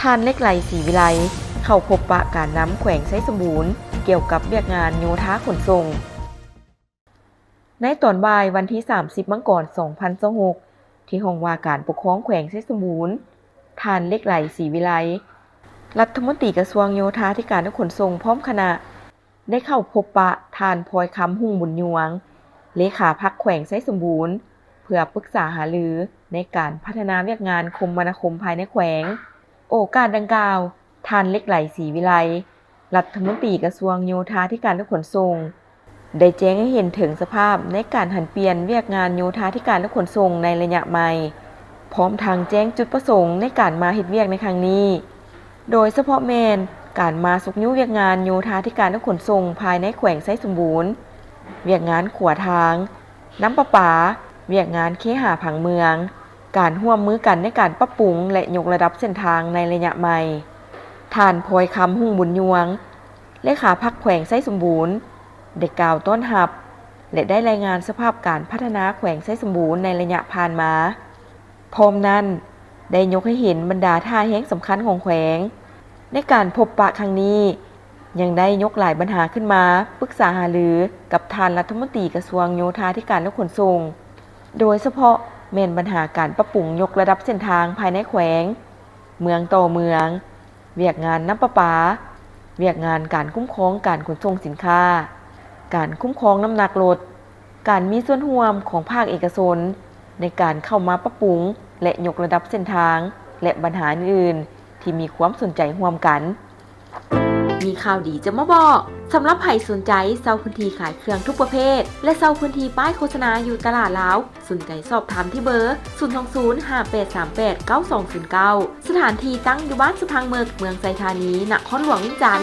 ທ່ານ ເລັກໄຫຼ ສີວິໄລ ເຂົ້າພົບປະການນຳແຂວງໄຊສົມບູນ ກ່ຽວກັບວຽກງານໂຍທາຂົນສົ່ງ. ໃນຕອນບ່າຍວັນທີສາມສິບ ມັງກອນ ສອງພັນຊາວຫົກ ທີ່ຫ້ອງວ່າການປົກຄອງແຂວງໄຊສົມບູນ, ທ່ານ ເລັກໄຫຼ ສີວິໄລ ລັດຖະມົນຕີກະຊວງໂຍທາທິການ ແລະ ຂົນສົ່ງ ພ້ອມຄະນະ ໄດ້ເຂົ້າພົບປະທ່ານ ພອຍຄຳ ຮຸ່ງບຸນຍວງ ເລຂາພັກແຂວງໄຊສົມບູນ ເພື່ອປຶກສາຫາລືໃນການພັດທະນາວຽກງານຄົມມະນາຄົມພາຍໃນແຂວງ. ໂອກາດດັ່ງກ່າວ, ທ່ານ ເລັກໄຫຼ ສີວິໄລ ລັດຖະມົນຕີກະຊວງໂຍທາທິການ ແລະ ຂົນສົ່ງ ໄດ້ແຈ້ງໃຫ້ເຫັນເຖິງສະພາບໃນການຫັນປ່ຽນວຽກງານໂຍທາທິການ ແລະ ຂົນສົ່ງໃນໄລຍະໃໝ່, ພ້ອມທັງແຈ້ງຈຸດປະສົງໃນການມາເຮັດວຽກໃນຄັ້ງນີ້, ໂດຍສະເພາະແມ່ນການມາຊຸກຍູ້ວຽກງານໂຍທາທິການ ແລະ ຂົນສົ່ງພາຍໃນແຂວງໄຊສົມບູນ, ວຽກງານຂົວທາງ, ນ້ຳປະປາ, ວຽກງານເຄຫະຜັງເມືອງ, ການຮ່ວມມືກັນໃນການປັບປຸງ ແລະ ຍົກລະດັບເສັ້ນທາງໃນໄລຍະໃໝ່. ທ່ານ ພອຍຄຳ ຮຸ່ງບຸນຍວງ ເລຂາພັກແຂວງໄຊສົມບູນ ໄດ້ກ່າວຕ້ອນຮັບ ແລະ ໄດ້ລາຍງານສະພາບການພັດທະນາແຂວງໄຊສົມບູນໃນໄລຍະຜ່ານມາ. ພ້ອມນັ້ນ, ໄດ້ຍົກໃຫ້ເຫັນບັນດາທ່າແຮງສຳຄັນຂອງແຂວງ. ໃນການພົບປະຄັ້ງນີ້, ຍັງໄດ້ຍົກຫຼາຍບັນຫາຂຶ້ນມາປຶກສາຫາລືກັບທ່ານລັດຖະມົນຕີກະຊວງໂຍທາທິການ ແລະ ຂົນສົ່ງ, ໂດຍສະເພາະແມ່ນບັນຫາການປັບປຸງຍົກລະດັບເສັ້ນທາງພາຍໃນແຂວງ, ເມືອງຕໍ່ເມືອງ, ວຽກງານນ້ຳປະປາ, ວຽກງານການຄຸ້ມຄອງການຂົນສົ່ງສິນຄ້າ, ການຄຸ້ມຄອງນ້ຳໜັກລົດ, ການມີສ່ວນຮ່ວມຂອງພາກເອກະຊົນໃນການເຂົ້າມາປັບປຸງ ແລະ ຍົກລະດັບເສັ້ນທາງ ແລະ ບັນຫາອື່ນໆທີ່ມີຄວາມສົນໃຈຮ່ວມກັນ. ມີຂ່າວດີຈະມາບອກ, ສຳລັບໃຜສົນໃຈເຊົ່າພື້ນທີ່ຂາຍເຄື່ອງທຸກປະເພດ ແລະ ເຊົ່າພື້ນທີ່ປ້າຍໂຄສະນາຢູ່ຕະຫຼາດລາວ, ສົນໃຈສອບຖາມທີ່ເບີ ສູນສອງສູນ ຫ້າແປດສາມແປດ ເກົ້າສອງສູນເກົ້າ. ສະຖານທີ່ຕັ້ງຢູ່ບ້ານສະພັງເມິກ, ເມືອງໄຊທານີ, ນະຄອນຫຼວງວຽງຈັນ.